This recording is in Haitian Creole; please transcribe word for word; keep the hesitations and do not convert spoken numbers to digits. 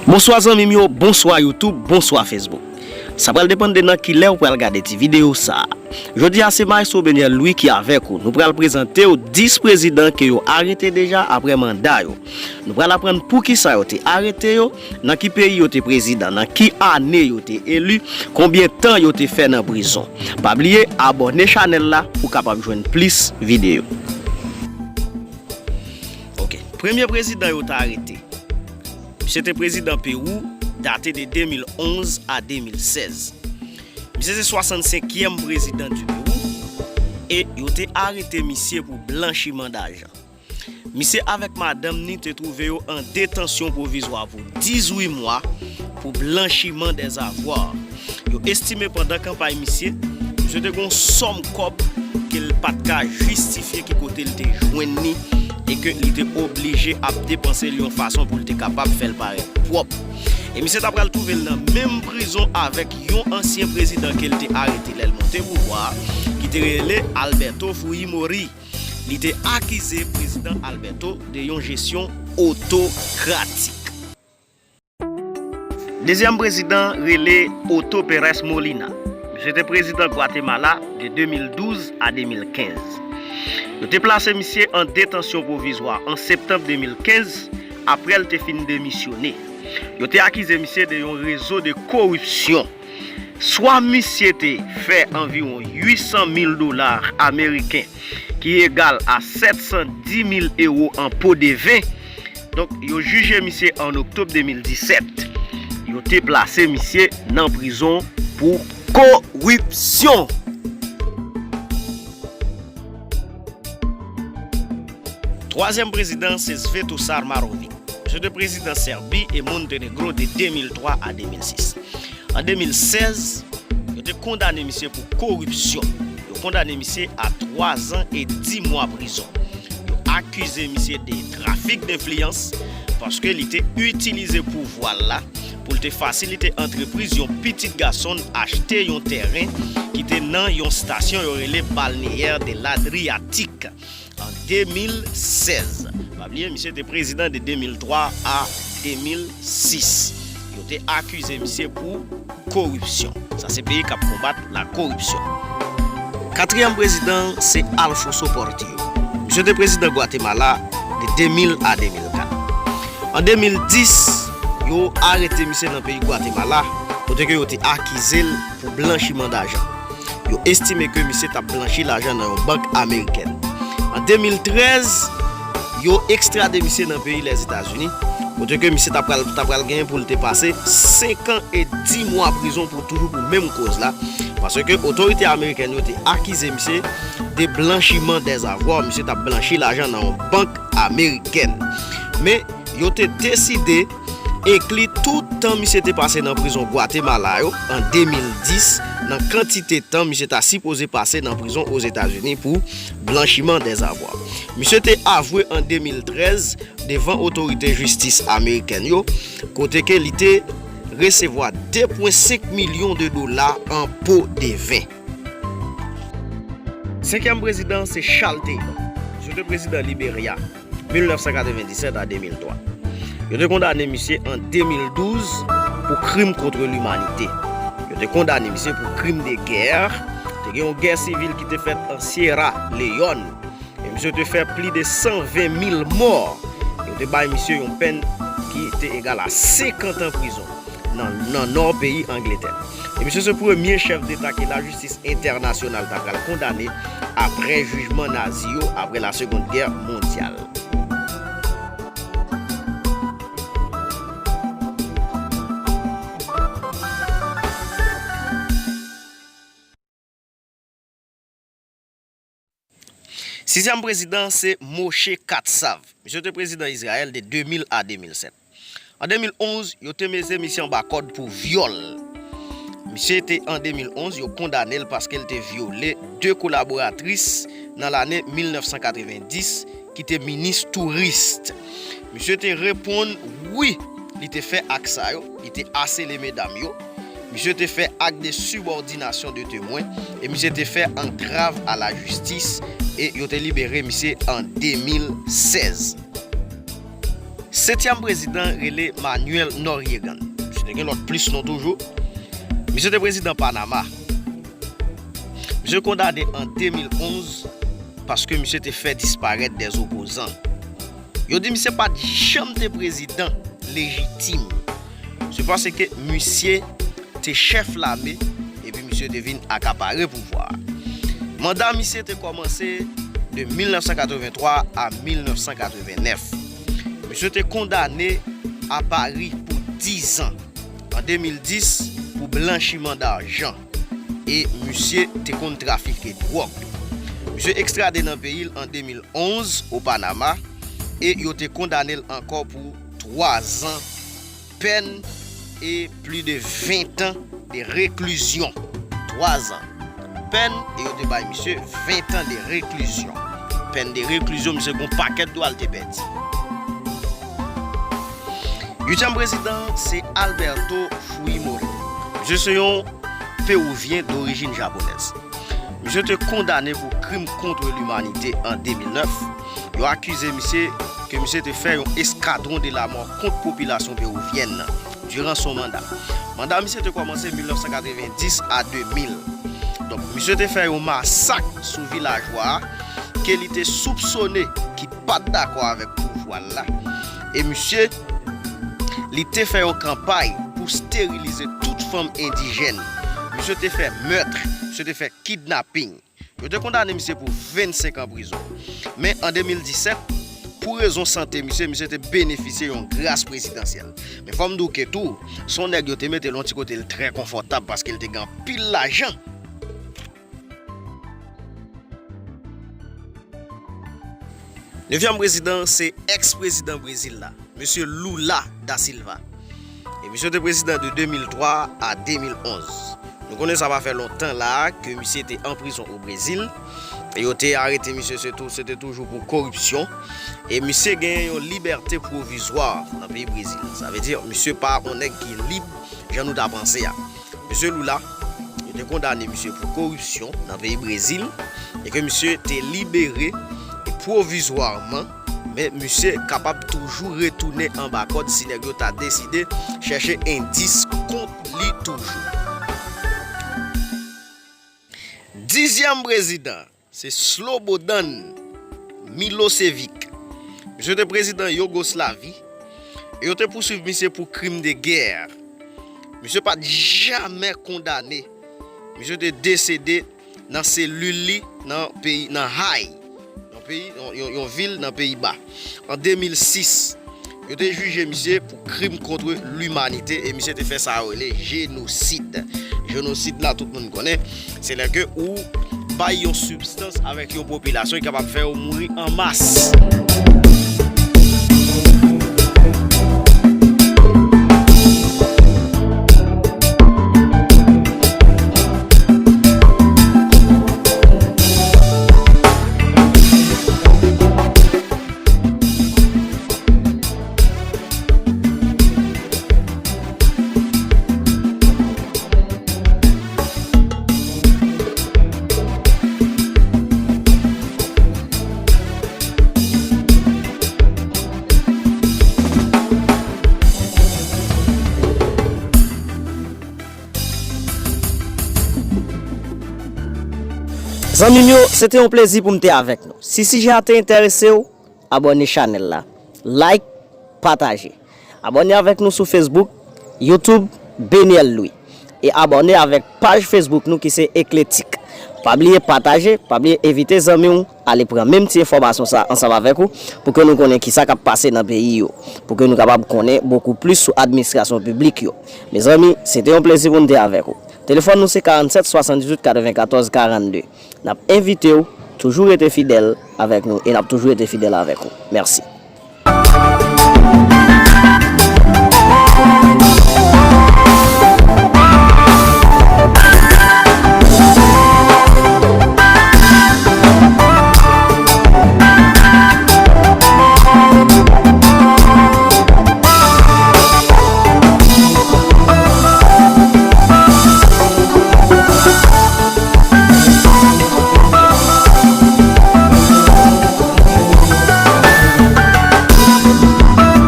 Bonswa zanmi m yo, bonswa YouTube, bonswa Facebook. Sa pral depann de nan ki lè ou pral gade ti videyo sa a. Jodi a se Maestro Beniel Louis ki avèk ou. Nou pral prezante w dis prezidan ke yo arete deja aprè manda yo. Nou pral aprann poukisa yo te arete yo, nan ki peyi yo te prezidan, nan ki ane yo te eli, konbyen tan yo te fè nan prizon. Pa bliye abòne chanèl la pou w kapab jwenn plis videyo. Ok, premye prezidan yo te arete. Misye te prezidan Pewou, date de de mil onz a de mil sèz. Misye se swasannsenkyèm prezidan di Pewou e yo te arete misye pou blanchiman dajan. Misye avèk madanm ni te twouve yo an detansyon pwovizwa pou dizuit mwa pou blanchiman dèzavwa. Yo estime pandan kanpay misye, misye te gen yon sòm kòb ke l pa t ka jistifye ki kote l te jwenn li e ke li te oblije ap depanse l yon fason pou l te kapab fè l parèt pwòp. E misye ta pral twouve l nan menm prizon avèk yon ansyen prezidan ke l te arete lè l monte pouvwa a, ki te rele Alberto Fujimori. Li te akize prezidan Alberto de yon jesyon otokratik. Dezyèm prezidan rele Otto Pérez Molina. Misye te prezidan Gwatemala de de mil douz a de mil kenz. Yo te plase misye an detansyon pwovizwa an septanm de mil kenz, aprè l te fin demisyone. Yo te akize misye de yon rezo de koripsyon. Swa misye te fè anviwon uit san mil dola ameriken, ki egal a sèt san dis mil ewo an po de ven. Donk, yo jije misye an oktòb de mil disèt. Yo te plase misye nan prizon pou koripsyon. Twazyèm prezidan se Svetoslav Marovic. Misye te prezidan Sèbi e Montenegro de de mil twa a de mil sis. An de mil sèz, yo te kondane misye pou koripsyon. Yo kondane misye a twa zan e dis mwa prizon. Yo akize misye de trafik denfliyans paske li te itilize pouvwa l la pou l te fasilite antrepriz yon pitit gason l achte yon tèren ki te nan yon stasyon yo rele Balnéaire de l'Adriatique an de mil sèz. Pa bliye, misye te prezidan de de mil twa a de mil sis. Yo te akize misye pou koripsyon. Sa se peyi k ap konbat la koripsyon. Katriyèm prezidan se Alfonso Portillo. Misye te prezidan Gwatemala de de mil a de mil kat. An de mil dis, yo arete misye nan peyi Gwatemala, kote ke yo te akize l pou blanchiman dajan. Yo estime ke misye t ap blanchi lajan nan yon bank amerikèn. An de mil trèz, yo ekstrade misye nan peyi Lèzetazini, kote ke misye ta pral, ta pral genyen pou l te pase senk an e dis mwa prizon pou toujou pou menm koz la, paske otorite amerikèn yo te akize misye de blanchiman dèzavwa, misye t ap blanchi lajan nan yon bank amerikèn. Men, yo te deside enkli tout tan misye te pase nan prizon Gwatemala yo an de mil dis nan kantite tan misye ta sipoze pase nan prizon Ozetazini pou blanchiman dèzavwa. Misye te avwe an de mil trèz devan otorite jistis amerikèn yo, kote ke li te resevwa de pwen senk milyon de dola an po de ven. Senkyèm prezidan se Charles Taylor. Misye te prezidan Liberya mil nèf san katrevenndisèt a de mil twa. Yo te kondane misye an de mil douz pou krim kont limanite. Yo te kondane misye pou krim de gè. Te gen yon gè sivil ki te fèt an Sierra Leone. E misye te fè plis de san ven mil mò. Yo te bay misye yon pèn ki te egal a senkant an prizon nan, nan nò peyi Angletè. E misye se premye chèf deta ke lajistis entènasyonal ta pral kondane apre jijman nazi yo apre la Segond Gè Mondyal. Sizyèm prezidan se Moshe Katsav. Misye te prezidan Izrayèl de de mil a de mil sèt. An de mil onz, yo te mete misye anba kòd pou vyòl. Misye te, an de mil onz, yo kondane l paske l te vyole de kolaboratris nan lane mil nèf san katrevenndis ki te minis touris. Misye te reponn wi, li te fè ak sa yo, li te asele medam yo. Misye te fè ak de sibòdinasyon de temwen e misye te fè antrav a lajistis e yo te libere misye an de mil sèz. Setyèm prezidan rele Manuel Noriega. Misye te gen lòt plis non toujou. Misye te prezidan Panama. Misye kondane an de mil onz paske misye te fè disparèt dè opozan. Yo di misye pa t janm te prezidan lejitim. Se paske misye te chèf lame epi misye te vin akapare pouvwa a. Manda misye te kòmanse de mil nèf san katrevenntwa a mil nèf san katrevennnèf. Misye te kondane a Pari pou dizan an de mil dis pou blanchiman dajan. E misye te konn trafike dwòg tou. Misye ekstrade nan peyi l an de mil onz o Panama e yo te kondane l ankò pou twazan pèn e plis de ventan de reklizyon. Twazan pèn e yo te bay misye ventan de reklizyon. Pèn de reklizyon, misye gon pakèt dwa l te pèdi. Uityèm prezidan se Alberto Fujimori. Misye se yon Pewivyen dorijin japonèz. Misye te kondane pou krim kont limanite an de mil nèf. Yo akize misye ke misye te fè yon eskadron de lamò kont popilasyon pewivyèn nan diran son manda. Manda misye te kòmanse mil nèf san katrevenndis a de mil. Donk, misye te fè yon masak sou vilajwa a ke li te soupsone ki pa t dakò avèk pouvwa l la. E misye, li te fè yon kanpay pou sterilize tout fanm endijèn. Misye te fè mèt, misye te fè kidnaping. Yo te kondane misye pou vennsenk an prizon. Men an de mil disèt, pou rezon sante misye, misye te benefisye yon gras prezidansyèl. Men fò m di w ke tou, se yon nèg yo te mete l yon ti kote l trè konfòtab paske l te gen anpil lajan. Nevyèm prezidan se èks prezidan Brezil la, mesye Lula da Silva. E misye te prezidan de de mil twa a de mil onz. Nou konnen sa pa fè lontan la a ke misye te an prizon o Brezil. E yo te arete misye, se tou, se te toujou pou koripsyon. E misye genyen yon libète pwovizwa nan peyi Brezil. Sa vle di, misye pa yon nèg ki lib jan nou ta panse a. Mesye Lula, yo te kondane misye pou koripsyon nan peyi Brezil e ke misye te libere pwovizwaman, men misye kapab toujou retounen anba kòd si nèg yo ta deside chèche endis kont li toujou. Dizyèm prezidan, se Slobodan Milosevic. Misye te prezidan Yogoslavi. E yo te pouswiv misye pou krim de gè. Misye pa t jamè kondane. Misye te desede nan selil li nan peyi, nan Hay, yon peyi, yon, yon, yon vil nan Peyiba. An de mil sis, yo te jije misye pou krim kont limanite e misye te fè sa yo rele jenosid. Jenosid la, tout moun konnen, se lè ke ou bay yon sibstans avèk yon popilasyon ki kapab fè yo mouri an mas. Zanmi m yo, se te yon plezi pou m te avèk nou. Si sijè a te enterese w, abòne chanèl la, like, pataje. Abòne avèk nou sou Facebook, YouTube, Beniel Louis. E abòne avèk paj Facebook nou ki se Ekletik. Pa bliye pataje, pa bliye envite zanmi w ale pran menm ti enfòmasyon sa ansanm avèk ou pou ke nou konnen kisa k ap pase nan peyi yo, pou ke nou kapab konnen bokou plis sou administrasyon piblik yo. Mezanmi, se te yon plezi pou m te avèk ou. Telefòn nou se karannsèt swasanndizuit katrevenkatòz karannde. N ap envite w toujou rete fidèl avèk nou e n ap toujou rete fidèl avèk ou. Mèsi.